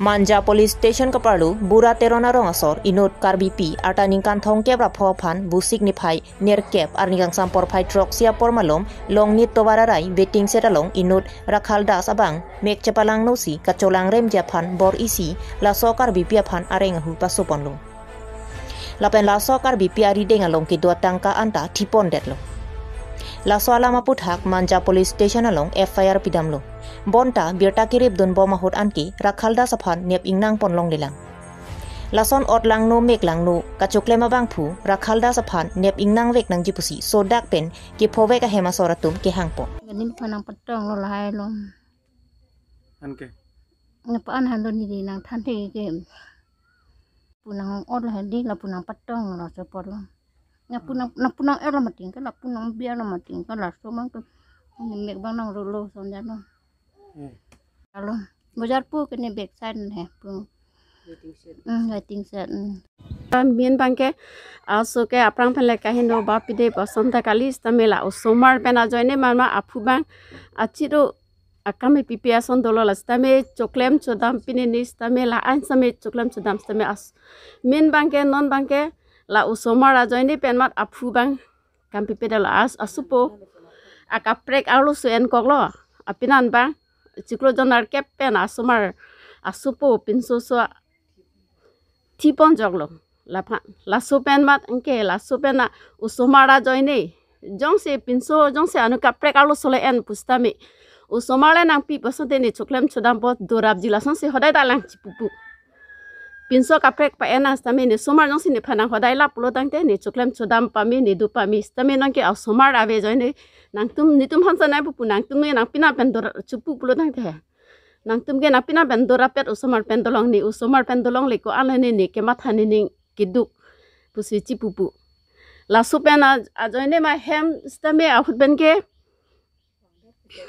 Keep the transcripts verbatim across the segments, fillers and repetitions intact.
Manja Police Station kaparlo Bura Teron arong asor inut Karbipi arta ningkan thomkep ra pho aphan Vosik niphai nerkep arni kangsam porphai throksi apor malom Longnit tovar arai waiting shed along inut Rakhal Das abang mek chepalangno si kacholangremji aphan bor-isi laso Karbipi aphan areng ahu pasoponlo. Lapen laso Karbipi arideng along kedo atangka anta thipondetlo. Laso alam aputhak Manja Police Station along F I R pidamlo. Bonta birta keripdunbom ahut anke Rakhal Das aphan nep ingnangpon longlelang. Lason otlangno meklangno kachoklem abangphu Rakhal Das aphan nep ingnangvek nangji pusi sodak pen kephovek ahem asor atum kehangpon. Ganin pa nangpatonglo lahai lo. Anke? Napa an halo neli nangthanthe ke. Pu nang-ot lahai di lapu nangpatonglo laso apor lo. Lapu nang, lapu nang-etlo mati ke, lapu nangbiarlo mati ke, laso abang ke. Nemek abang nangrolo sonja no. Hmm. Alo, bojar pu ke ne backside he pu. Waiting shed. Hmm, waiting shed. Hmm. Amen abangke, aso ke aphrang pen le kaheno ba pide ba sonta kali sitame la osomar pen ajoine mama aphu abang achiro akam pipi ason dolo la sitame choklem chodam pine ne sitame la-an sitame choklem chodam sitame as. Amen abangke non abangke la osomar ajoine pen mat aphu abang kam pipe dolo as asupo. Akaprek arloso enkoklo. Apinan abang chiklo jon nerkep pen asomar asupo pinso so thiponjoklo. Laphan laso pen mat anke laso pen na osomar ajoine. Jongsi pinso jongsi anu kaprek arloso le en pu sitame osomar le nangpi pu asonte ne choklem chodampo dorapji lasonsi hodai ta lang chipupu. Pinso kaprek pa-en nang sitame ne osomar jongsi nephan nang hodai lap pulo tangte ne choklem chodam pame ne do pame sitame nonke osomar ave ajoine nangtum netum hansa nai pupu nangtum ne nangpinan pen dor chupu pulo tangte. Nangtum ke nangpinan pen dorap pet osomar pen dolong ne osomar pen dolongle ko-an ne ne kematha nening keduk pusi chipupu. Laso pen a-, ajoine ma hem sitame ahut pen ke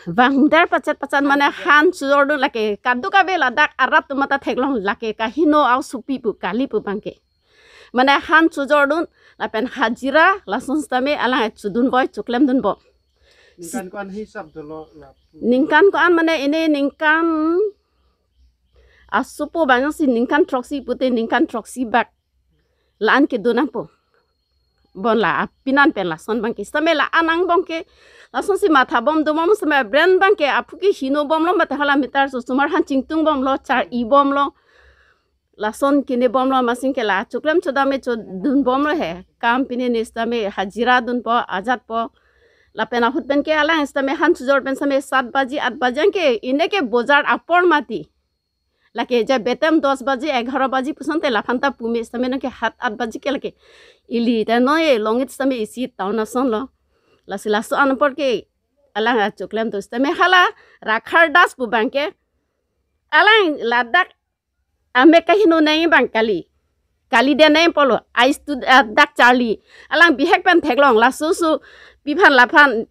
vangder pachet pachet mane han chojordun lake kaduk ave ladak arat atum ata theklong lake kaheno aosopi pu kali pu abangke. Mane han chojordun lapen hajira lason sitame alang chodunvoi choklemdunbom. Ningkan ko-an hisap dolo lapu? Ningkan ko-an mane ini ningkan asupo abang si ningkan throksi pute ningkan throksi bak. La-an kedo nangpo. Bon la apinan pen lason abangke. Sitame la-an angbong ke. Lasonsi mathabom domom sitame brand abangke aphu ke hinobomlo mate hala meter so osomar han chingtungbomlo char-ibomlo. Lason kinebomlo masing ke la choklem chodam me chodunbomlo he. Kam pine ne sitame hajira dunpo ajatpo. Lapen ahut pen ke alang sitame han chojor pen sitame sat baji at baji anke ine ke bojar apor mati. Lake je betem dos baji egharo baji pu asonte laphan ta pumi sitame nonke hat at baji ke lake. Ili ta noi Longnit sitame isi town asonlo. Lasi laso anpor ke alang achoklem do sitame hala Rakhal Das pu abangke. Alang ladak amek kaheno nai abang kali. Kali de nai pulo. Ais tu, ah, dak charli. Alang bihek pen theklong laso so piphan laphan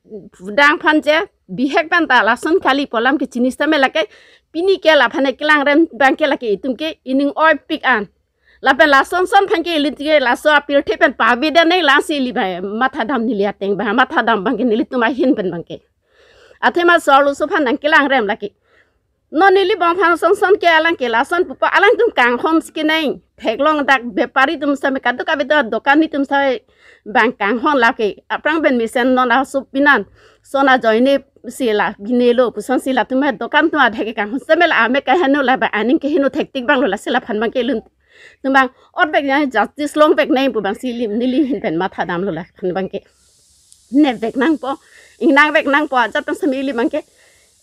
dang phan je bihek pen ta lason kali pu alam ke chini sitame lake pini ke laphan kelangrem abangke lake itum ke ining oipik an. Lapen lason son aphan ke ili ke laso apirthe pen pave de nai lasi ili abang mathadam neli ateng abang mathadam abangke nelitum ahin pen abangke. Athema so arloso aphan nangkelangrem lake. Non neli bong aphan son son ke alang ke lason pupa alangtum kanghon si kenai. Theklong dak bepari atum sitame kaduk ave do dokan atum sitame abang kanghon lake. Aphrang pen mesen non aso pinan. Son ajoine si la binelo pu asonsi latum dokan atum adhe ke kanghon sitame la amek kaheno la abang aning keheno thektik abanglo lasi laphan abangke lun. Tum abang otvek nang justice longvek nang pu abang si ili neli ahin pen mathadamlo laphan abangke. Nepvek nangpo, ingnangvek nangpo, ajat pen sitame ili abangke.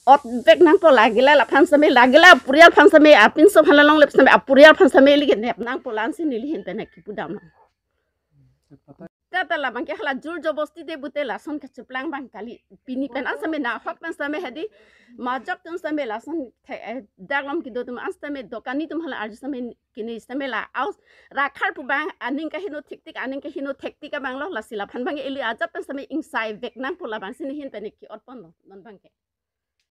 Otvek nangpo lagila laphan sitame, lagila apurial aphan sitame, apinso aphan longle sitame, apurial aphan sitame ili ke nep nangpo la-an si neli ahin pen kipudamlo. Tata la abangke hala jur jobosti de pute lason kacheplang abang kali. Pini pen an sitame nahok pen sitame hedi majok atum sitame lason the, eh, daklom kedo atum an sitame dokani atum hala arju sitame kini sitame la aus Rakhal pu abang aning kaheno thektik aning kaheno thektik abanglo lasi laphan abang ili ajat pen sitame ingsaivek nangpo la abang si neli ahin pen ke-otponlo non abangke.